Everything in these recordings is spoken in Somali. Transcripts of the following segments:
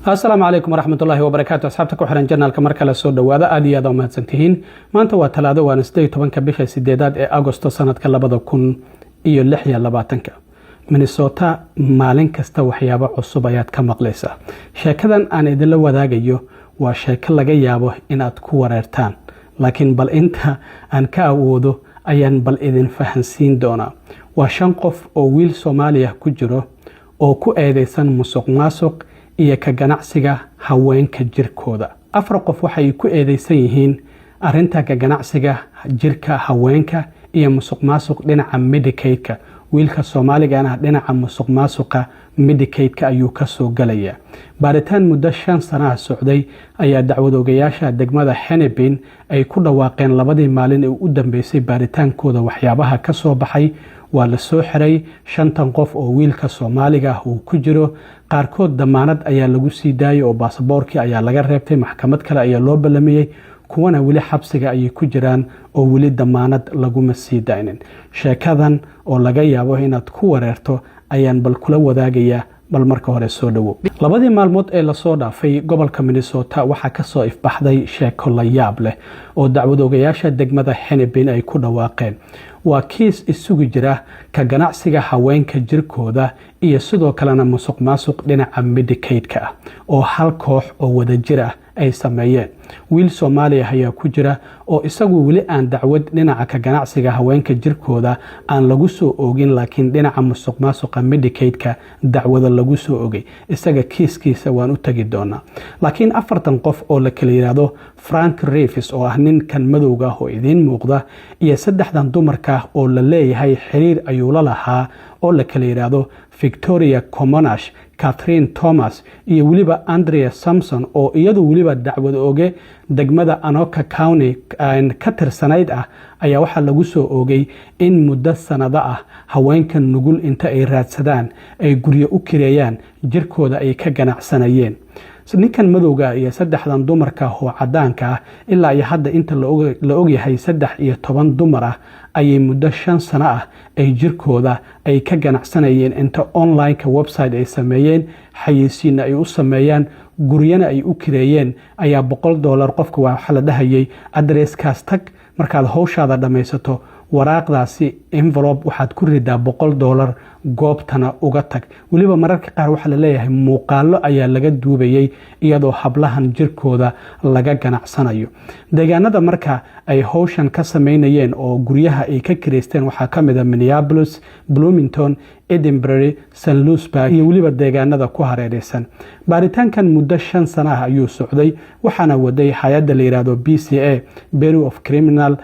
Asalaamu calaykum waraxmatullaahi wabarakaatu. Asxaabta ku xiran channelka, mar kale soo dhowaada. Aad iyo aad umahadsantihiin. Maanta waa Talaado, waana 18-ka bisha sideedaad ee Agosto, sanadka 2026-ka. Minnesota maalin kasta waxyaabo cusub ayaad ka maqlaysaa. Sheekadan aan idinla wadaagayo waa sheeko laga yaabo inaad ku wareertaan, laakiin bal inta aan ka awoodo ayaan bal idin fahansiin doonaa. Waa shan qof oo wiil Soomaaliya ku jiro oo ku eedeysan musuq maasuq iyo ka ganacsiga haweenka jirkooda. Afar qof waxay ku eedeysan yihiin arinta ka ganacsiga jirka haweenka iyo musuq maasuq dhinaca Medicaidka. Wiilka Soomaaligana dhinaca musuq maasuqa Medicaidka ayuu kasoo galayaa. Baaritaan muddo 5 sanaha socday ayaa dacwadoogayaasha degmada Hennepin ay ku dhawaaqeen labadii maalin ee u dambeysay baaritaankooda. Waxyaabaha kasoo baxay waa la soo xiray shantan qof oo wiilka Soomaaliga ah uu ku jiro. Qaarkood damaanad ayaa lagu sii daayay oo baasaboorkii ayaa laga reebtay, maxkamad kale ayaa loo ballamiyey. Kuwana weli xabsiga ayay ku jiraan oo weli damaanad laguma sii daynin. Sheekadan oo laga yaabo inaad ku wareerto ayaan bal kula wadaagayaa. Bal marka hore soo dhowow. Labadii maalmood ee lasoo dhaafay gobolka Minnesota waxaa kasoo ifbaxday sheeko la yaab leh oo dacwadoogayaasha degmada Hennepin ay ku dhawaaqeen. Waa kiis isugu jira ka ganacsiga haweenka jirkooda iyo sidoo kalena musuq maasuq dhinaca Medicaidka ah oo hal koox oo wadajir ah ay sameeyeen. Wiil Soomaaliya ayaa ku jira oo isagu weli aan dacwad dhinaca ka ganacsiga haweenka jirkooda aan lagu soo oogin, laakiin dhinaca musuq maasuqa Medicaidka dacwada lagu soo ogay. Isaga kiiskiisa waan u tagi doonaa, laakiin afartan qof oo la kala yidhaahdo Frank Reeves, oo ah ninkan madowga ah oo idiin muuqda, iyo saddexdan dumarka oo la leeyahay xiriir ayuu la lahaa, oo la kala yidhaahdo Victoria Comonash, Catherine Thomas iyo weliba Andrea Samson, oo iyadu weliba dacwad oge degmada Anoka County ka tirsanayd ah, ayaa waxaa lagu soo oogay in muddo sanado ah haweenka nugul inta ay raadsadaan ay guryo u kireeyaan, jirkooda ay ka ganacsanayeen. Ninkan madowga iyo saddexdan dumarka oo cadaanka ah, ilaa iyo hadda inta la ogyahay 13 dumar ah ayay muddo 5 sano ah ay jirkooda ay ka ganacsanayeen, inta online-ka website ay sameeyeen, xayeysiinna ay u sameeyaan, guryana ay u kireeyeen, ayaa $100 qofka waxa la dhahayay addresskaas tag, markaad howshaada dhammaysato waraaqdaasi envelope waxaad ku ridaa $100, goobtana uga tag. Weliba mararka qaar waxaa laleeyahay muuqaalo ayaa laga duubayay iyadoo hablahan jirkooda laga ganacsanayo. Deegaanada marka ay howshan ka sameynayeen oo guryaha ay ka kireysteen waxaa ka mid a Minneapolis, Bloomington, Edinburgh, St Louisburg iyo weliba deegaanada ku hareereysan. Baaritaankan muddo 5 sano ah ayuu socday, waxaana waday hay-adda la yihahdo BCA, Bureau of Criminal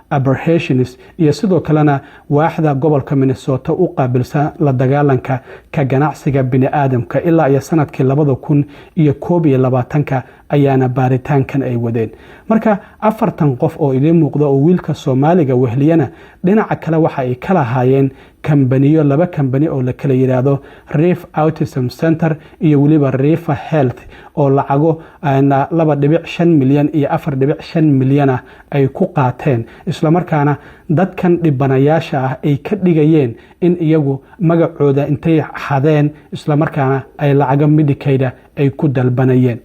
Apprehensions, iyo sidoo kalena waaxda gobolka Minnesota u qaabilsan la dagaalanka ka ganacsiga bini aadamka. Ilaa iyo sanadkii 2021-ka ayaana baaritaankan ay wadeen. Marka afartan qof oo idiin muuqda oo wiilka Soomaaliga wehliyana, dhinaca kale waxa ay ka lahaayeen kambaniyo, laba kambani oo la kala yidhaahdo Reef Autism Center iyo weliba Rifa Health, oo lacago 2.5 milyan iyo 4.5 milyan ah ay ku qaateen, islamarkaana dadkan dhibanayaasha ah ay ka dhigayeen in iyagu magacooda intay xadeen, islamarkaana ay lacago Medicaida ay ku dalbanayeen.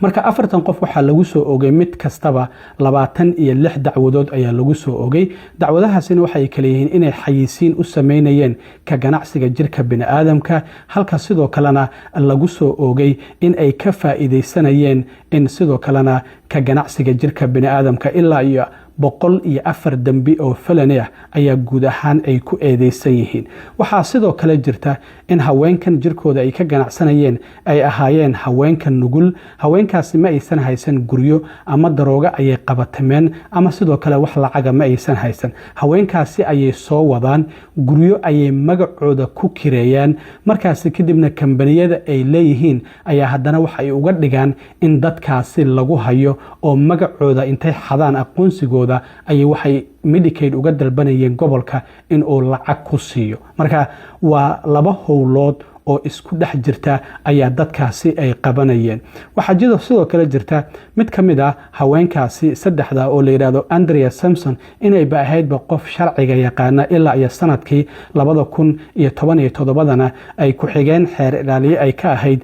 Marka afartan qof waxaa lagu soo ogay mid kastaba 26 dacwadood ayaa lagu soo ogay. Dacwadahaasina waxay kale yihiin inay xayisiin u sameynayeen ka ganacsiga jirka biniaadamka, halka sidoo kalena lagu soo ogay in ay ka faa'iideysanayeen in sidoo kalena ka ganacsiga jirka biniaadamka. Ilaa iyo 104 dembi oo felony ah ayaa guud ahaan ay ku eedeysan yihiin. Waxaa sidoo kale jirta in haweenkan jirkooda ay ka ganacsanayeen ay ahaayeen haweenka nugul. Haweenkaasi ma aysan haysan guryo, ama daroogo ayay qabatameen, ama sidoo kale wax lacaga ma aysan haysan. Haweenkaasi ayay soo wadaan, guryo ayay magacooda ku kireeyaan, markaasi kadibna kambaniyada ay leeyihiin ayaa haddana waxa ay uga dhigaan in dadkaasi lagu hayo, oo magacooda intay xadaan aqoonsigooda ayay waxay Medicaid uga dalbanayeen gobolka inuu lacag ku siiyo. Marka waa laba howlood. Oo isku dhex jirta ayaa dadkaasi ay qabanayeen. Waxaa jiro sidoo kale jirta mid ka mid ah haweenkaasi saddexda oo la yidhaahdo Andrea Simpson inayba ahaydba qof sharciga yaqaana, ilaa iyo sanadkii 2017-na ay ku-xigeen xeer ilaaliye ay ka ahayd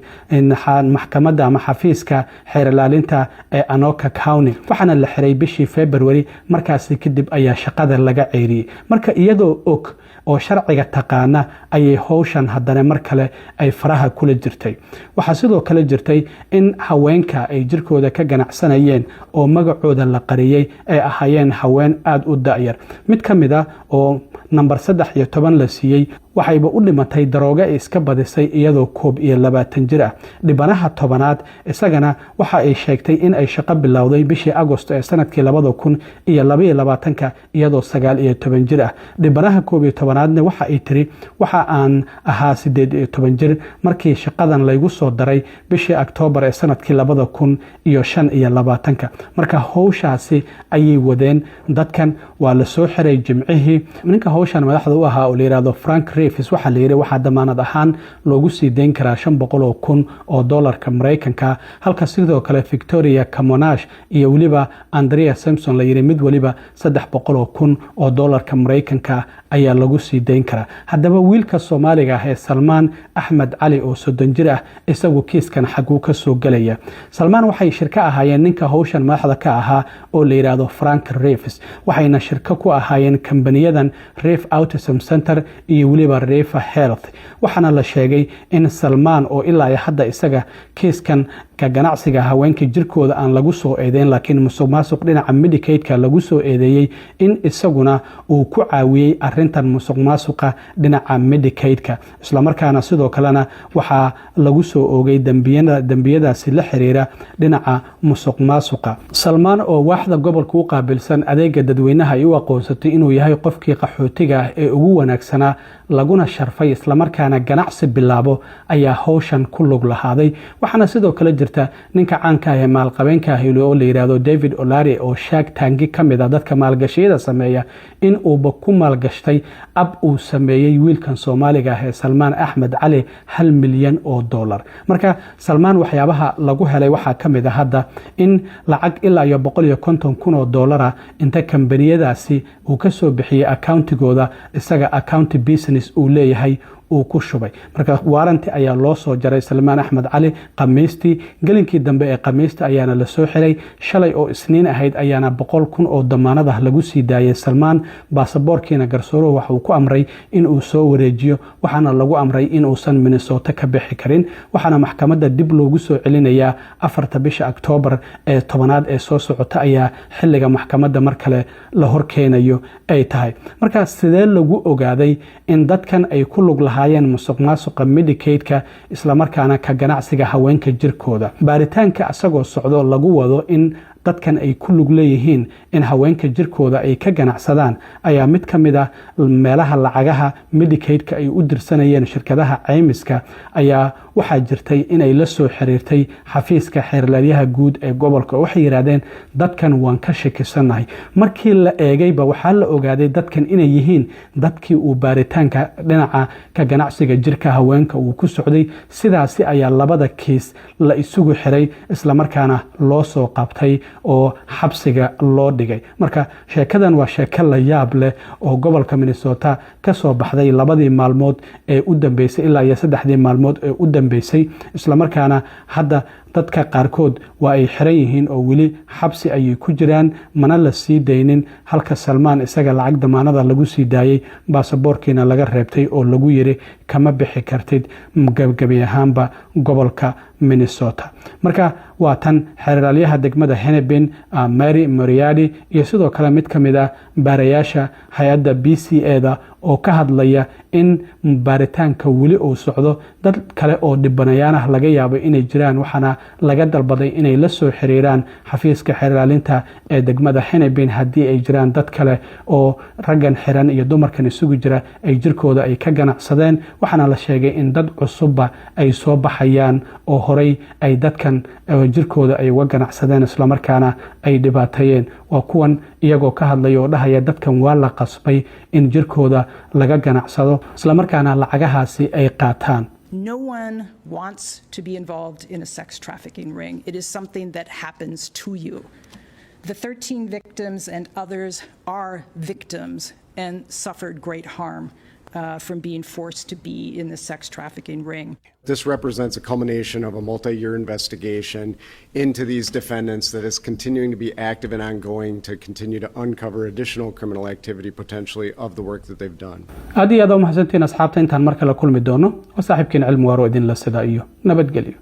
maxkamadda ama xafiiska xeer ilaalinta ee Anoka County. Waxaana la xiray bishii February. Markaasi kadib ayaa shaqada laga ceyriyey. Marka iyadoo og oo sharciga taqaana ayay howshan haddana mar kale ay faraha kula jirtay. Waxaa sidoo kale jirtay in haweenka ay jirkooda ka ganacsanayeen oo magacooda la qariyey ay ahaayeen haween aada u da'yar. Mid ka mid ah oo nambar 13 la siiyey waxayba u dhimatay darooge ay iska badisay iyadoo 21 jir ah. Dhibanaha 10aad isagana waxa ay sheegtay in ay shaqo bilowday bishii Agosto ee sanadkii 2022-ka iyadoo 19 jir ah. Dhibanaha 11aadna waxa ay tiri: "Waxa aan ahaa 18 jir markii shaqadan laygu soo daray bishii Oktoobar ee sanadkii 2025-ka." Marka howshaasi ayay wadeen dadkan. Waa la soo xiray Jimcihii. Ninka howshan madaxda u ahaa oo la yidhaahdo Frank Reeves waxaa la yidhi waxaa damaanad ahaan loogu sii dayn karaa 500,000 oo dollarka Maraykanka, halka sidoo kale Victoria Camonash iyo weliba Andrea Simpson la yidhi mid weliba 300,000 oo dollarka Maraykanka ayaa lagu sii dayn karaa. Haddaba wiilka Soomaaliga ah ee Salmaan Axmed Cali oo 30 jir ah, isagu kiiskan xaguu ka soo gelaya? Salmaan waxay shirko ahaayeen ninka howshan madaxda ka ahaa oo la yidhaahdo Frank Reeves, waxayna shirko ku ahaayeen kambaniyadan Reef Autism Center iyo weliba Refa Health. Waxaana la sheegay in Salmaan oo ilaa hadda isaga kiiskan ka ganacsiga haweenka jirkooda aan lagu soo eedeyn, laakiin musuq maasuq dhinaca Medicaidka lagu soo eedeeyey, in isaguna uu ku caawiyey arintan musuq maasuqa dhinaca Medicaidka. Islamarkaana sidoo kalena waxaa lagu soo oogay dembiyadaasi la xiriira dhinaca musuq maasuqa. Salmaan oo waaxda gobolka u qaabilsan adeega dadweynaha ay u aqoonsatay inuu yahay qofkii qaxootiga ah ee ugu wanaagsanaa laguna sharfay, islamarkaana ganacsi bilaabo, ayaa howshan ku lug lahaaday. Waxaana sidoo kale jirta ninka caanka ah ee maalqabeenka ah oo la yidhaahdo David Olari oo Shark Tank ka mid ah dadka maalgashiyada sameeya in uuba ku maalgashtay app uu sameeyey wiilkan Soomaaliga ah ee Salmaan Axmed Cali 1 milyan oo dollar. Marka Salmaan waxyaabaha lagu helay waxaa ka mid ah hadda in lacag ilaa iyo 150,000 oo dollara inta kambaniyadaasi uu kasoo bixiyey accountigooda, isaga account business uu leeyahay uu ku shubay. Marka warrant ayaa loo soo jaray Salmaan Axmed Cali Khamiistii. Gelinkii dambe ee Khamiista ayaana lasoo xiray. Shalay oo Isniin ahayd ayaana 100,000 oo damaanad ah lagu sii daayay Salmaan. Baasaboorkiina garsooruhu waxa uu ku amray inuu soo wareejiyo, waxaana lagu amray inuusan Minnesota ka bixi karin. Waxaana maxkamadda dib loogu soo celinayaa 4-ta bisha Oktoobar ee 10aad ee soo socota ayaa xilliga maxkamadda mar kale la horkeenayo ay tahay. Marka sidee lagu ogaaday in dadkan ay ku lug lahaayeen musuq maasuqa Medicaidka, islamarkaana ka ganacsiga haweenka jirkooda? Baaritaanka isagoo socdo lagu wado in dadkan ay ku lug leeyihiin in haweenka jirkooda ay ka ganacsadaan ayaa mid ka mid ah meelaha lacagaha Medicaidka ay u dirsanayeen shirkadaha caymiska ayaa waxaa jirtay inay la soo xiriirtay xafiiska xeerlaaliyaha guud ee gobolka. Waxay yidhaahdeen: "Dadkan waan ka shakisannahay." Markii la eegayba waxaa la ogaaday dadkan inay yihiin dadkii uu baaritaanka dhinaca ka ganacsiga jirka haweenka uu ku socday. Sidaasi ayaa labada kiis la isugu xiray, islamarkaana loo soo qabtay oo xabsiga loo dhigay. Marka sheekadan waa sheeko la yaab leh oo gobolka Minnesota ka soo baxday labadii maalmood ee u dambeysay ilaa iyo 3dii maalmood ee u dambeysay. Islamarkaana hadda dadka qaarkood waa ay xiran yihiin oo weli xabsi ayay ku jiraan, mana la sii daynin, halka Salmaan isaga lacag damaanada lagu sii daayey, baasaboorkiina laga reebtay oo lagu yiri kama bixi kartid gebgebi ahaanba gobolka Minnesota. Marka waa tan xeeralyaha degmada Hennepin, Mary Moriarty, iyo sidoo kale mid ka mid ah baarayaasha hay-adda BCA da oo ka hadlaya in baaritaanka weli uu socdo, dad kale oo dhibanayaal ah laga yaabo inay jiraan, waxaana laga dalbaday inay la soo xiriiraan xafiiska xeerlaalinta ee degmada Hennepin haddii ay jiraan dad kale oo raggan xiran iyo dumarkan isugu jira ay jirkooda ay ka ganacsadeen. Waxaana la sheegay in dad cusubba ay soo baxayaan oo horey ay dadkan jirkooda ay uga ganacsadeen, islamarkaana ay dhibaateeyeen. Waa kuwan iyagoo ka hadlaya oo dhahaya dadkan waa la qasbay in jirkooda laga ganacsado, islamarkaana lacagahaasi ay qaataan. No one wants to be involved in a sex trafficking ring. It is something that happens to you. The 13 victims and others are victims and suffered great harm from being forced to be in the sex trafficking ring. This represents a culmination of a multi-year investigation into these defendants that is continuing to be active and ongoing to continue to uncover additional criminal activity, potentially, of the work that they've done. Aad iyo aad u mahadsantiin, asxaabta. Intaan mar kale kulmi doono, waa saaxiibkiin Cilmi Waaro idinla sida iyo nabadgelyo.